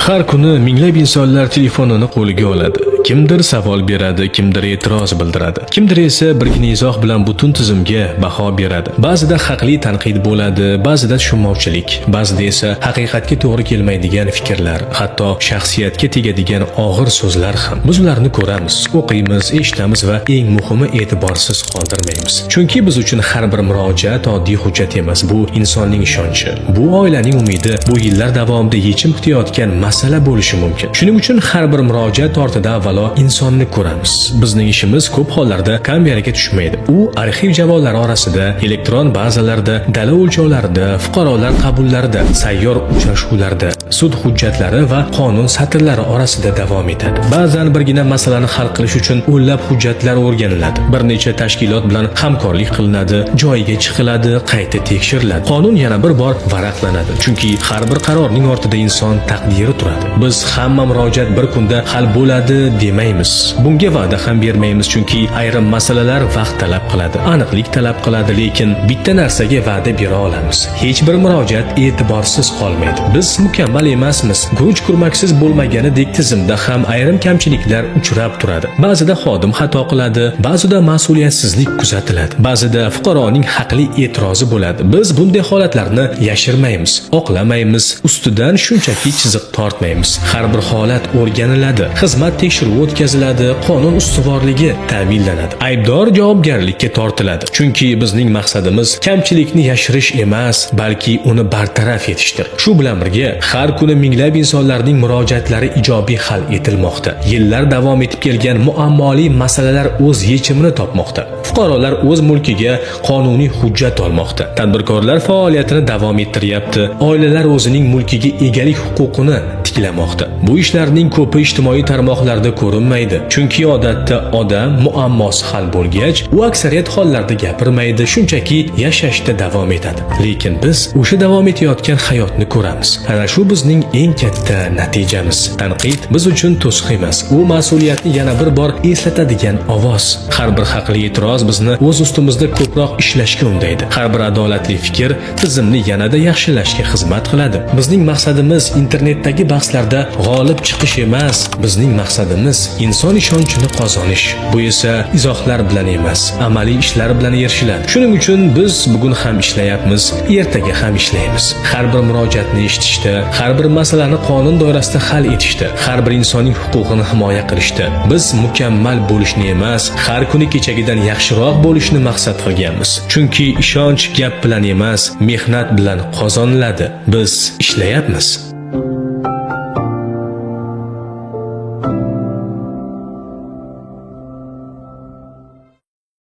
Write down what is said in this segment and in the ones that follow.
Har kuni minglab insonlar telefonini qo'liga oladi. Kimdir savol beradi, kimdir e'tiroz bildiradi. Kimdir esa birgina izoh bilan butun tizimga baho beradi. Ba'zida haqli tanqid bo'ladi, ba'zida tushunmovchilik, ba'zida esa haqiqatga to'g'ri kelmaydigan fikrlar, hatto shaxsiyatga tegadigan og'ir so'zlar ham. Biz ularni ko'ramiz, o'qiymiz, eshitamiz va eng muhimi, e'tiborsiz qoldirmaymiz. Chunki biz uchun har bir murojaat oddiy hujjat emas, bu insonning ishonchi. Bu oilaning umidi, bu yillar davomida yechim kutayotgan masala bo'lishi mumkin. Shuning uchun har bir murojaat ortida avvalo insonni ko'ramiz. Bizning ishimiz ko'p hollarda kameraga tushmaydi. U arxiv javonlari orasida, elektron bazalarda, dala o'lchovlarida, fuqarolar qabullarida, sayyor uchrashuvlarda, sud hujjatlari va qonun satrlari orasida davom etadi. Ba'zan birgina masalani hal qilish uchun o'nlab hujjatlar o'rganiladi. Bir necha tashkilot bilan hamkorlik qilinadi, joyiga chiqiladi, qayta tekshiriladi. Qonun yana bir bor varaqlanadi. Chunki har bir qarorning ortida inson taqdiri turadi. Biz hamma murojaat bir kunda hal bo'ladi demaymiz. Bunga va'da ham bermaymiz, chunki ayrim masalalar vaqt talab qiladi, aniqlik talab qiladi, lekin bitta narsaga va'da bera olamiz. Hech bir murojaat e'tiborsiz qolmaydi. Biz mukammal emasmiz. Guruch kurmaksiz bo'lmaganidek, tizimda ham ayrim kamchiliklar uchrab turadi. Ba'zida xodim xato qiladi, ba'zida mas'uliyatsizlik kuzatiladi. Ba'zida fuqaroning haqli e'tirozi bo'ladi. Biz bunday holatlarni yashirmaymiz, oqlamaymiz, ustidan shunchaki chiziq tortmaymiz. Har bir holat o'rganiladi, xizmat tekshiruvi o'tkaziladi, qonun ustuvorligi ta'minlanadi. Aybdor javobgarlikka tortiladi. Chunki bizning maqsadimiz kamchilikni yashirish emas, balki uni bartaraf etishdir. Shu bilan birga har kuni minglab insonlarning murojaatlari ijobiy hal etilmoqda. Yillar davom etib kelgan muammoli masalalar o'z yechimini topmoqda. Fuqarolar o'z mulkiga qonuniy hujjat olmoqda. Tadbirkorlar faoliyatini davom ettiryapti. Oilalar o'zining mulkiga egalik huquqini tiklamoqda. Bu ishlarning ko'pi ijtimoiy tarmoqlarda ko'rinmaydi. Chunki odatda odam muammosi hal bo'lgach, u aksariyat hollarda gapirmaydi, shunchaki yashashda davom etadi. Lekin biz o'sha davom etayotgan hayotni ko'ramiz. Ana shu bizning eng katta natijamiz. Tanqid biz uchun to'siq emas, u mas'uliyatni yana bir bor eslatadigan ovoz. Har bir haqli e'tiroz bizni o'z ustimizda ko'proq ishlashga undaydi. Har bir adolatli fikr tizimni yanada yaxshilashga xizmat qiladi. Bizning maqsadimiz internetdagi bahslarda g'olib chiqish emas, bizning maqsadimiz inson ishonchini qozonish. Bu esa izohlar bilan emas, amaliy ishlar bilan erishiladi. Shuning uchun biz bugun ham ishlayapmiz, ertaga ham ishlaymiz. Har bir murojaatni eshitishda, har bir masalani qonun doirasida hal etishda, har bir insonning huquqini himoya qilishda biz mukammal bo'lishni emas, har kuni kechagidan yaxshiroq bo'lishni maqsad qilganmiz. Chunki ishonch gap bilan emas, mehnat bilan qozoniladi. Biz ishlayapmiz.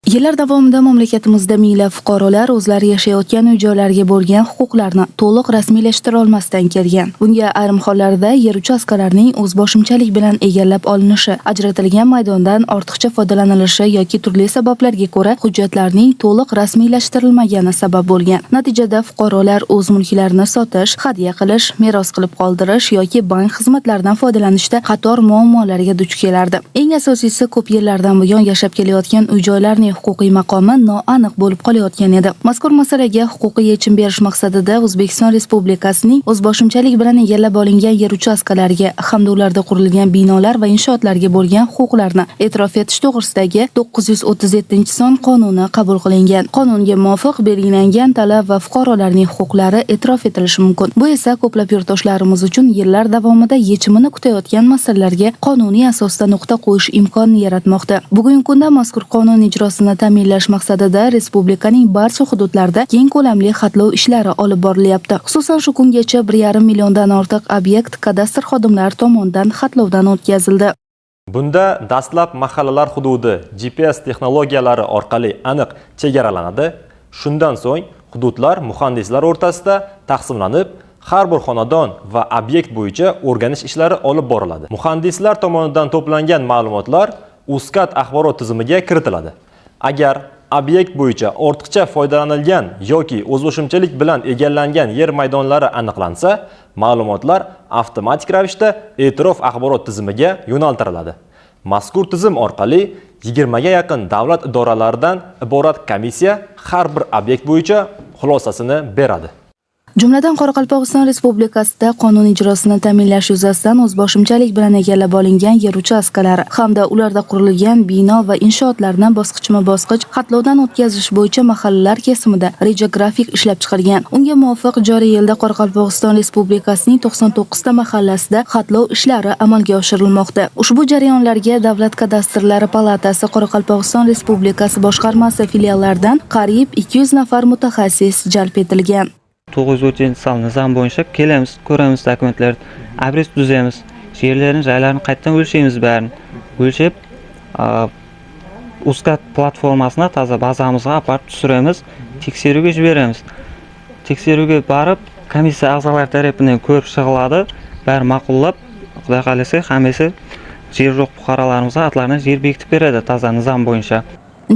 Yillar davomida mamlakatimizda minglab fuqarolar o'zlari yashayotgan uy-joylarga bo'lgan huquqlarni to'liq rasmiylashtira olmasdan kelgan. Bunga ayrim hollarda yer uchastkalarining o'zboshimchalik bilan egallab olinishi, ajratilgan maydondan ortiqcha foydalanilishi yoki turli sabablarga ko'ra hujjatlarning to'liq rasmiylashtirilmagani sabab bo'lgan. Natijada fuqarolar o'z mulklarini sotish, hadya qilish, meros qilib qoldirish yoki bank xizmatlaridan foydalanishda qator muammolarga duch kelardi. Eng asosiysi, ko'p yillardan buyon yashab kelayotgan uy-joylarning huquqiy maqomi noaniq bo'lib qolayotgan edi. Mazkur masalaga huquqiy yechim berish maqsadida O'zbekiston Respublikasining o'zboshimchalik bilan egallab olingan yer uchastkalariga hamda ularda qurilgan binolar va inshootlarga bo'lgan huquqlarni e'tirof etish to'g'risidagi 937-son qonuni qabul qilingan. Qonunga muvofiq, belgilangan talab va fuqarolarning huquqlari e'tirof etilishi mumkin. Bu esa ko'plab yurtdoshlarimiz uchun yillar davomida yechimini kutayotgan masalalarga qonuniy asosda nuqta qo'yish imkonini yaratmoqda. Bugungi kunda mazkur qonun ijrosini ta'minlash maqsadida respublikaning barcha hududlarida keng ko'lamli xatlov ishlari olib borilyapti. Xususan, shu kungacha 1,5 milliondan ortiq obyekt kadastr xodimlari tomonidan xatlovdan o'tkazildi. Bunda dastlab mahallalar hududi GPS texnologiyalari orqali aniq chegaralanadi. Shundan so'ng hududlar muhandislar o'rtasida taqsimlanib, har bir xonadon va obyekt bo'yicha o'rganish ishlari olib boriladi. Muhandislar tomonidan to'plangan ma'lumotlar UZCAD axborot tizimiga kiritiladi. Agar obyekt bo'yicha ortiqcha foydalanilgan yoki o'zboshimchalik bilan egallangan yer maydonlari aniqlansa, ma'lumotlar avtomatik ravishda e'tirof axborot tizimiga yo'naltiriladi. Mazkur tizim orqali 20 ga yaqin davlat idoralaridan iborat komissiya har bir obyekt bo'yicha xulosasini beradi. Jumladan, Qoraqalpog'iston Respublikasida qonun ijrosini ta'minlash yuzasidan o'zboshimchalik bilan egallab olingan yer uchastkalari hamda ularda qurilgan bino va inshootlarni bosqichma-bosqich xatlovdan o'tkazish bo'yicha mahallalar kesimida reja grafik ishlab chiqilgan. Unga muvofiq joriy yilda Qoraqalpog'iston Respublikasining 99 ta mahallasida xatlov ishlari amalga oshirilmoqda. Ushbu jarayonlarga Davlat kadastrlari palatasi Qoraqalpog'iston Respublikasi boshqarmasi filiallaridan qariyb 200 nafar mutaxassis jalb etilgan. 930-san nizam bo'yicha kelamiz, ko'ramiz dokumentlarni, обрез tuzamiz, yerlarni, joylarni qaytadan o'lchaymiz barini. O'lchab, UZCAD platformasına toza bazamizga aparib tushiramiz, tekshiruvga jiberamiz. Tekshiruvga borib, komissiya a'zolari tarafidan ko'rib chiqiladi, bari ma'qullab, Xudo xohlasa, hammasi yer yo'q fuqarolarimizga atlarini yer bekitib beradi toza nizam bo'yicha.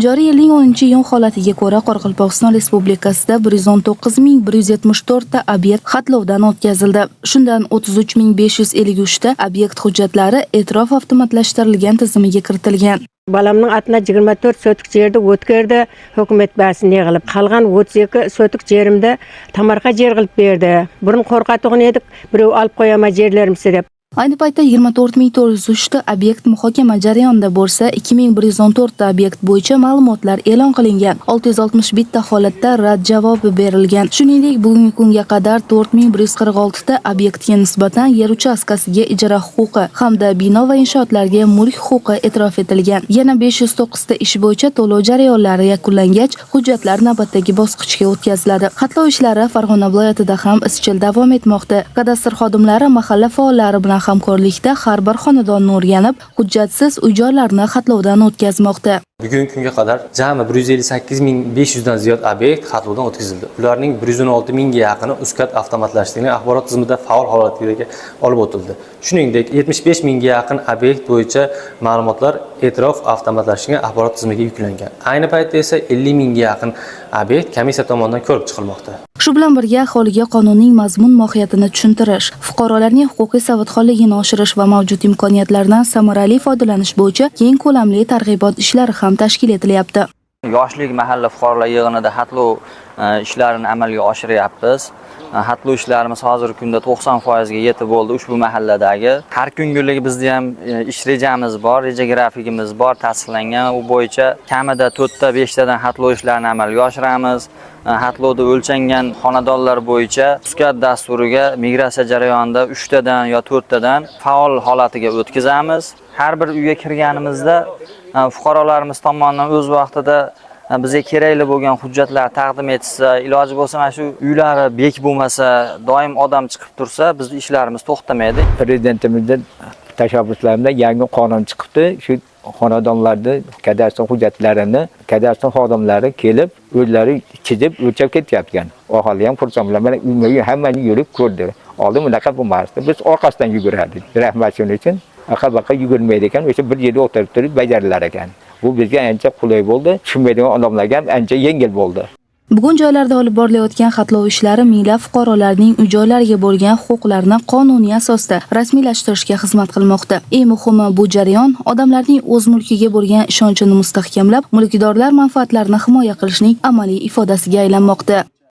Joriy yilning 10-iyun holatiga ko'ra Qoraqalpog'iston Respublikasida 119 174 ta obyekt xatlovdan o'tkazildi. Shundan 33 553 ta obyekt hujjatlari e'tirof avtomatlashtirilgan tizimiga kiritilgan. Баламның атына 24 соток жерді өткерді үкімет бәсін не қылып. Қалған 32 соток жерімді Тамарға жер қылып берді. Бұрын қорқатұғын едік, біреу алып қоя ма жерлерімізді деп. Ayni paytda 24 403 ta obyekt muhokama jarayonida bo'lsa, 2114 ta obyekt bo'yicha ma'lumotlar e'lon qilingan. 661 ta holatda rad javobi berilgan. Shuningdek, bugungi kunga qadar 4146 ta obyektga nisbatan yer uchastkasiga ijara huquqi hamda bino va inshootlarga mulk huquqi e'tirof etilgan. Yana 509 ta ish bo'yicha to'lov jarayonlari yakunlangach, hujjatlar navbatdagi bosqichga o'tkaziladi. Xatlov ishlari Farg'ona viloyatida ham izchil davom etmoqda. Kadastr xodimlari mahalla faollari bilan hamkorlikda har bir xonadonni o'rganib, hujjatsiz uy-joylarni xatlovdan o'tkazmoqda. Bugungi kunga qadar jami 158 500 dan ziyod obyekt xatlovdan o'tkazildi. Ularning 116 mingga yaqini UZCAD avtomatlashtirilgan axborot tizimida faol holatga olib o'tildi. Shuningdek, 75 mingga yaqin obyekt bo'yicha ma'lumotlar e'tirof avtomatlashtirilgan axborot tizimiga yuklangan. Ayni paytda esa 50 mingga yaqin obyekt komissiya tomonidan ko'rib chiqilmoqda. Shu bilan birga aholiga qonunning mazmun mohiyatini tushuntirish, fuqarolarning huquqiy savodxonligini oshirish va mavjud imkoniyatlardan samarali foydalanish bo'yicha keng ko'lamli targ'ibot ishlari ham tashkil etilyapti. Yoshlik mahalla fuqarolar yig'inida xatlov ishlarini amalga oshiryapmiz. Xatlov ishlarimiz hozirgi kunda 90% ga yetib bo'ldi ushbu mahalladagi. Har kungulik bizni ham ish rejamiz bor, reja grafikimiz bor, tasdiqlangan. U bo'yicha kamida 4 ta, 5 tadan xatlov ishlarini amalga oshiramiz. Xatlovda o'lchangan xonadonlar bo'yicha UZCAD dasturiga migratsiya jarayonida 3 tadan yo 4 tadan faol holatiga o'tkazamiz. Har bir uyga kirganimizda fuqarolarimiz tomonidan o'z vaqtida bizga kerakli bo'lgan hujjatlar taqdim etishsa, iloji bo'lsa mana shu uylari bek bo'lmasa, doim odam chiqib tursa, bizni ishlarimiz to'xtamaydi. Prezidentimizni tashabbuslari bilan yangi qonun chiqibdi. Shu xonadonlarni kadastr hujjatlarini kadastr xodimlari kelib o'zlari chizib, o'lchab ketyapgan. Aholi ham xursand bilan mana uyma-uy hammani yurib ko'rdi. Oldin bunaqa bo'lmasdi. Biz orqasidan yugurardik. Rahmat shuning uchun. Aqa-baqa yugurmaydi ekan, o'sha bir yerda o'tirib turib bajarilar ekan. Bu bizga ancha qulay bo'ldi. Tushunmaydigan odamlarga ham ancha yengil bo'ldi. Bugun joylarda olib borilayotgan xatlov ishlari minglab fuqarolarning uy-joylariga bo'lgan huquqlarini qonuniy asosda rasmiylashtirishga xizmat qilmoqda. Eng muhimi, bu jarayon odamlarning o'z mulkiga bo'lgan ishonchini mustahkamlab, mulkdorlar manfaatlarini himoya qilishning amaliy ifodasiga aylanmoqda.